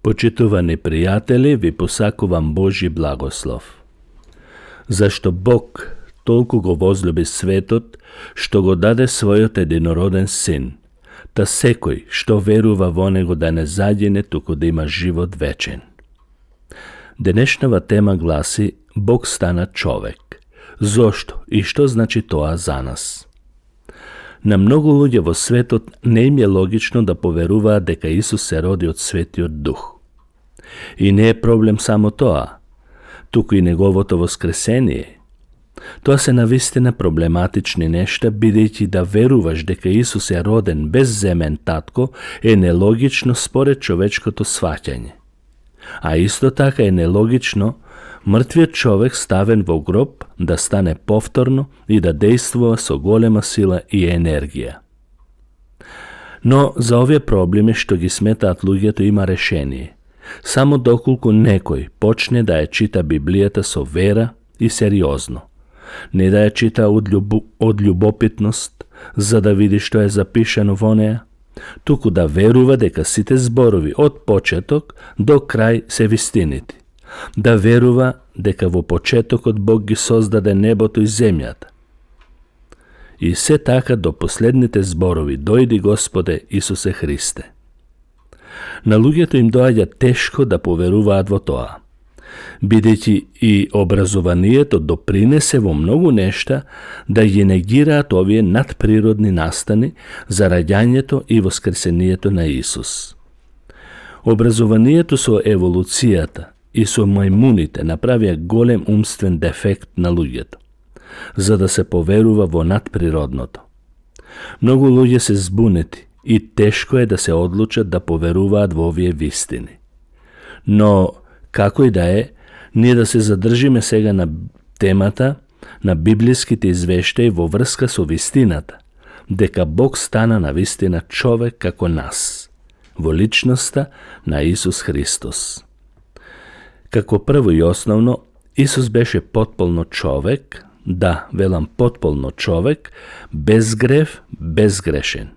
Почитувани пријатели, ви посакувам Божи благослов. Зашто Бог толку го возлюби светот, што го даде својот единороден син, та секој што верува во него да не загине, туку да има живот вечен. Денешнава тема гласи Бог стана човек. Зошто и што значи тоа за нас? На многу луѓе во светот не им е логично да поверуваат дека Исус се роди од Светиот Дух. И не е проблем само тоа, туку и неговото воскресение. Тоа се навистина проблематични нешта, бидејќи да веруваш дека Исус е роден без земен татко е нелогично според човечкото сваќање. А исто така е нелогично мртвиот човек ставен во гроб да стане повторно и да действува со голема сила и енергија. Но за овие проблеми што ги сметаат луѓето има решение. Само доколку некој почне да ја чита Библијата со вера и сериозно. Не да ја чита од љубопитност, за да види што е запишано во неа, туку да верува дека сите зборови од почеток до крај се вистинити. Да верува дека во почетокот Бог ги создаде небото и земјата. И се така до последните зборови: дојди Господе Исусе Христе. На луѓето им доаѓа тешко да поверуваат во тоа, бидејќи и образованието допринесе во многу нешта да ги негираат овие надприродни настани за раѓањето и воскресението на Исус. Образованието со еволуцијата и со мајмуните направија голем умствен дефект на луѓето, за да се поверува во надприродното. Многу луѓе се збунети и тешко е да се одлучат да поверуваат во овие вистини. Но, како и да е, ние да се задржиме сега на темата на библиските извештаи во врска со вистината, дека Бог стана на вистина човек како нас, во личноста на Исус Христос. Како прво и основно, Исус беше потполно човек, да, велам потполно човек, без грев, безгрешен.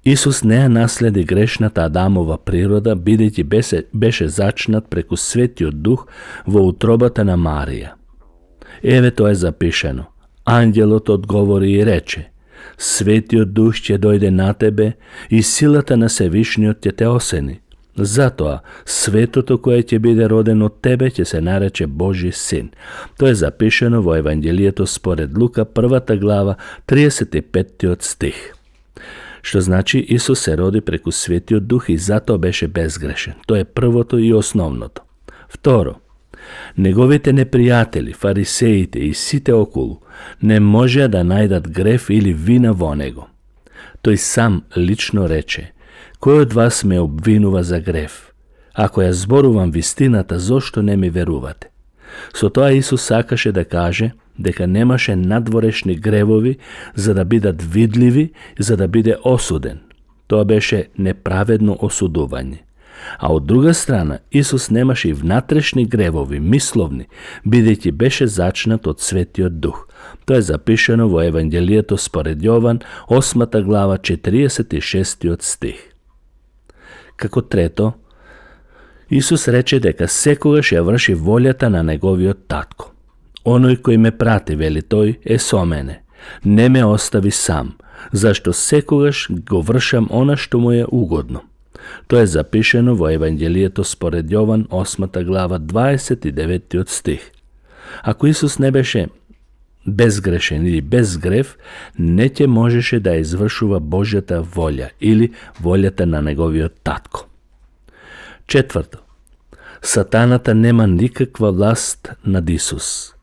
Исус не ја наследи грешната Адамова природа, бидејќи беше зачнат преку Светиот Дух во утробата на Марија. Еве тоа е запишано. Ангелот одговори и рече: Светиот Дух ќе дојде на тебе и силата на Севишниот ќе те осени. Затоа светото кое ќе биде роден од тебе ќе се нарече Божи син. Тоа е запишано во Евангелието според Лука, 1 глава, 35 стих. Што значи Исус се роди преку Светиот Дух и затоа беше безгрешен. Тоа е првото и основното. Второ, неговите непријатели, фарисеите и сите околу не можеа да најдат грев или вина во него. Тој сам лично рече: кој од вас ме обвинува за грев? Ако ја зборувам вистината, зошто не ми верувате? Со тоа Исус сакаше да каже дека немаше надворешни гревови за да бидат видливи, за да биде осуден. Тоа беше неправедно осудување. А од друга страна, Исус немаше и внатрешни гревови, мисловни, бидејќи беше зачнат од Светиот Дух. Тоа е запишано во Евангелието според Јован, 8 глава, 46 стих. Како трето, Исус рече дека секогаш ја врши волјата на неговиот татко. Оној кој ме прати, вели тој, е со мене. Не ме остави сам, зашто секогаш го вршам она што му е угодно. Тоа е запишено во Евангелието според Јован, 8 глава, 29 стих. Ако Исус не беше безгрешен или без грев, не ќе можеше да извршува Божјата волја или волјата на неговиот татко. Четврто, Сатаната нема никаква власт над Исус.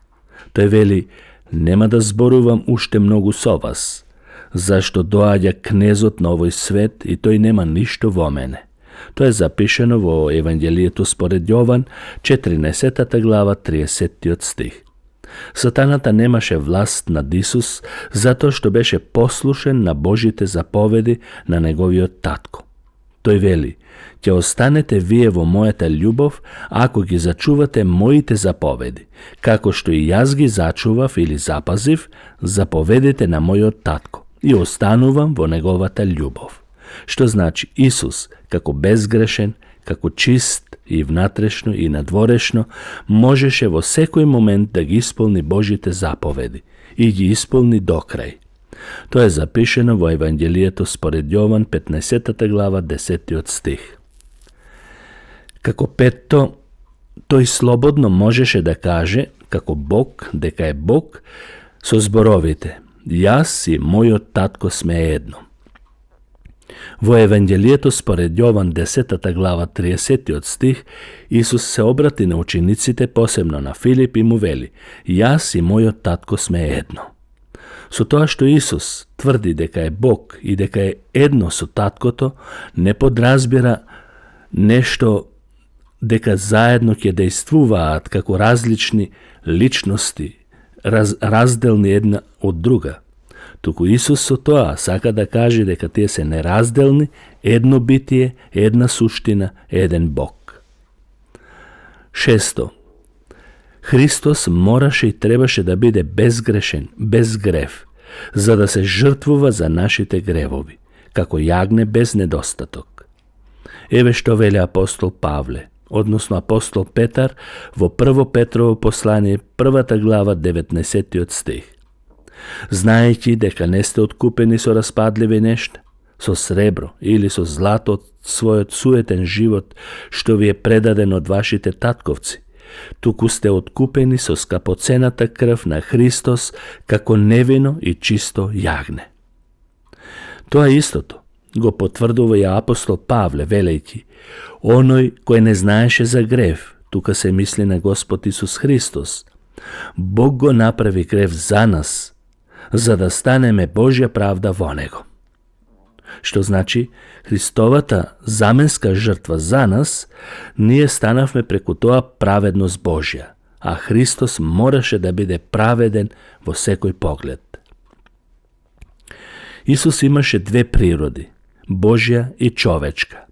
Тој вели: нема да зборувам уште многу со вас, зашто доаѓа кнезот на овој свет и тој нема ништо во мене. Тоа е запишено во Евангелието според Јован, 14 глава, 30 стих. Сатаната немаше власт над Исус, затоа што беше послушен на Божите заповеди на неговиот татко. Тој вели: ќе останете вие во мојата љубов ако ги зачувате моите заповеди, како што и јас ги зачував или запазив заповедите на мојот татко и останувам во неговата љубов. Што значи Исус, како безгрешен, како чист и внатрешно и надворешно, можеше во секој момент да ги исполни Божите заповеди и ги исполни до крај. Тоа е запишено во Евангелието според Јован 15 глава 10 стих. Како петто, тој слободно можеше да каже, како Бог, дека е Бог, со зборовите: Јас и мојот татко сме едно. Во Евангелието според Јован 10 глава 30 стих, Исус се обрати на учениците, посебно на Филип, и му вели: Јас и мојот татко сме едно. Со тоа што Исус тврди дека е Бог и дека е едно со таткото, не подразбира нешто дека заедно ќе дејствуваат како различни личности, разделни една од друга. Туку Исус со тоа сака да каже дека тие се неразделни, едно битие, една суштина, еден Бог. Шесто, Христос мораше и требаше да биде безгрешен, без грев, за да се жртвува за нашите гревови, како јагне без недостаток. Еве што вели апостол Павле, односно апостол Петар во Прво Петрово послание, 1 глава 19 стих. Знаејќи дека не сте откупени со распадливи нешта, со сребро или со злато од својот суетен живот, што ви е предаден од вашите татковци, туку сте откупени со скапоцената крв на Христос како невино и чисто јагне. Тоа истото го потврдува и апостол Павле, велејќи: оној кој не знаеше за грев, тука се мисли на Господ Исус Христос, Бог го направи грев за нас, за да станеме Божја правда во Него. Што значи, Христовата заменска жртва за нас, ние станавме преку тоа праведност Божја, а Христос мораше да биде праведен во секој поглед. Исус имаше две природи, Божја и човечка.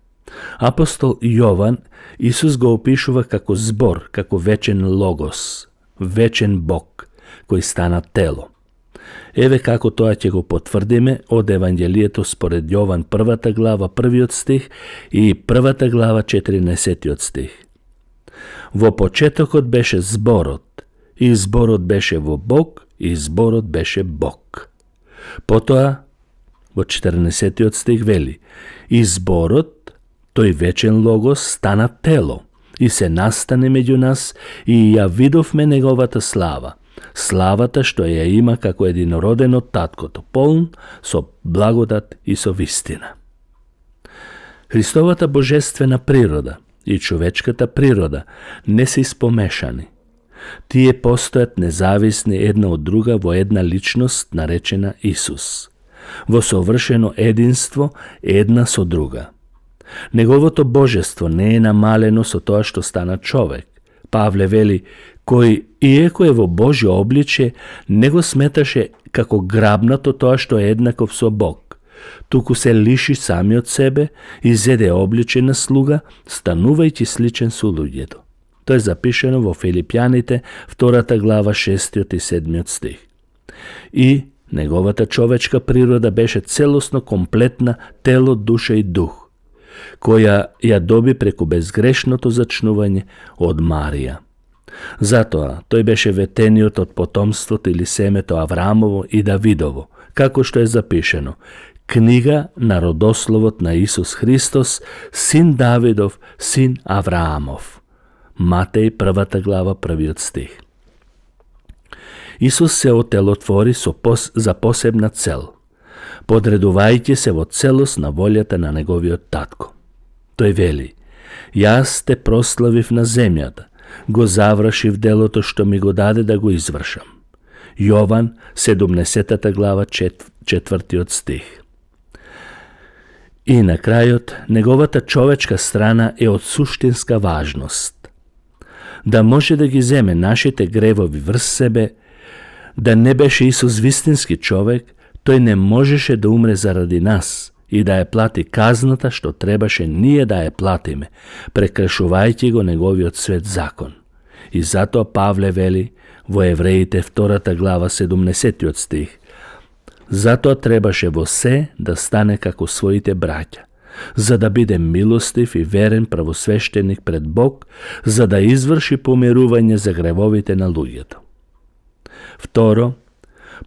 Апостол Јован Исус го опишува како збор, како вечен логос, вечен Бог, кој стана тело. Еве како тоа ќе го потврдиме од Евангелието според Јован 1 глава 1 стих и 1 глава 14 стих. Во почетокот беше зборот, и зборот беше во Бог, и зборот беше Бог. Потоа, во 14 стих вели: и зборот, тој вечен логос, стана тело, и се настане меѓу нас, и ја видовме неговата слава, славата што ја има како единороден од таткото, полн со благодат и со вистина. Христовата божествена природа и човечката природа не се испомешани. Тие постојат независни една од друга во една личност наречена Исус, во совршено единство една со друга. Неговото божество не е намалено со тоа што стана човек. Павле вели: кој, иеко е во Божјо обличје, не го сметаше како грабнато тоа што е еднаков со Бог, туку се лиши самиот себе и зеде обличје на слуга, станувајќи сличен со луѓето. Тоа е запишено во Филипјаните 2 глава 6 и 7 стих. И неговата човечка природа беше целосно комплетна, тело, душа и дух, која ја доби преку безгрешното зачнување од Марија. Затоа тој беше ветениот од потомството или семето Авраамово и Давидово, како што е запишено: книга на родословот на Исус Христос, син Давидов, син Авраамов. Матеј 1 глава 1 стих. Исус се отелотвори за посебна цел, подредувајќи се во целост на волјата на неговиот татко. Тој вели: јас те прославив на земјата, го завршив делото што ми го даде да го извршам. Јован 17 глава 4 стих. И на крајот, неговата човечка страна е од суштинска важност. Да може да ги земе нашите гревови врз себе, да не беше Исус вистински човек, тој не можеше да умре заради нас и да ја плати казната што требаше ние да ја платиме, прекршувајќи го неговиот свет закон. И затоа Павле вели во Евреите 2 глава 70 стих: Затоа требаше во се да стане како своите браќа, за да биде милостив и верен правосвещеник пред Бог, за да изврши помирување за гревовите на луѓето. Второ,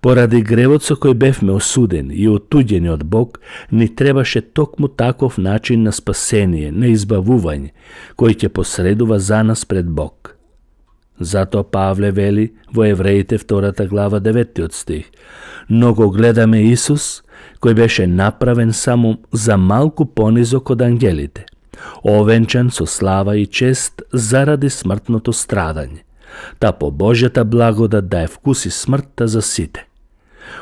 поради гревот со кој бевме осудени и отуѓени од Бог, ни требаше токму таков начин на спасение, на избавување, кој ќе посредува за нас пред Бог. Затоа Павле вели во Евреите 2 глава 9 стих: но го гледаме Исус, кој беше направен само за малку понизок од ангелите, овенчан со слава и чест заради смртното страдање, та по Божјата благодат да ја вкуси смртта за сите.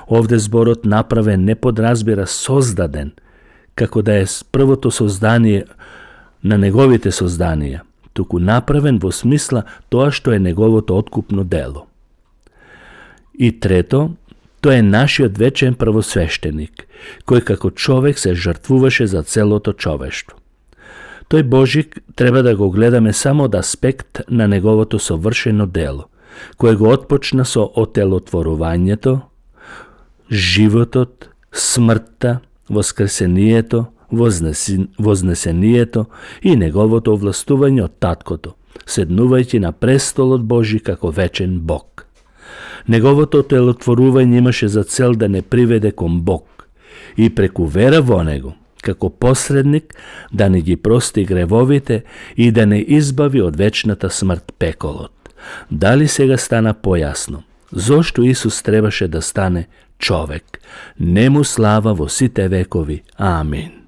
Овде зборот направен не подразбира создаден, како да е првото создание на неговите созданија, туку направен во смисла тоа што е неговото откупно дело. И трето, тој е нашиот вечен правосвещеник, кој како човек се жртвуваше за целото човештво. Тој Божик треба да го гледаме само од аспект на неговото совршено дело, кој го отпочна со отелотворувањето, животот, смртта, воскресението, вознесението и неговото овластување од Таткото, седнувајќи на престолот Божи како вечен Бог. Неговото отелотворување имаше за цел да не приведе кон Бог и преку вера во Него, како посредник, да не ги прости гревовите и да не избави од вечната смрт пеколот. Дали сега стана појасно? Зошто Исус требаше да стане човек? Нему слава во сите векови. Амин.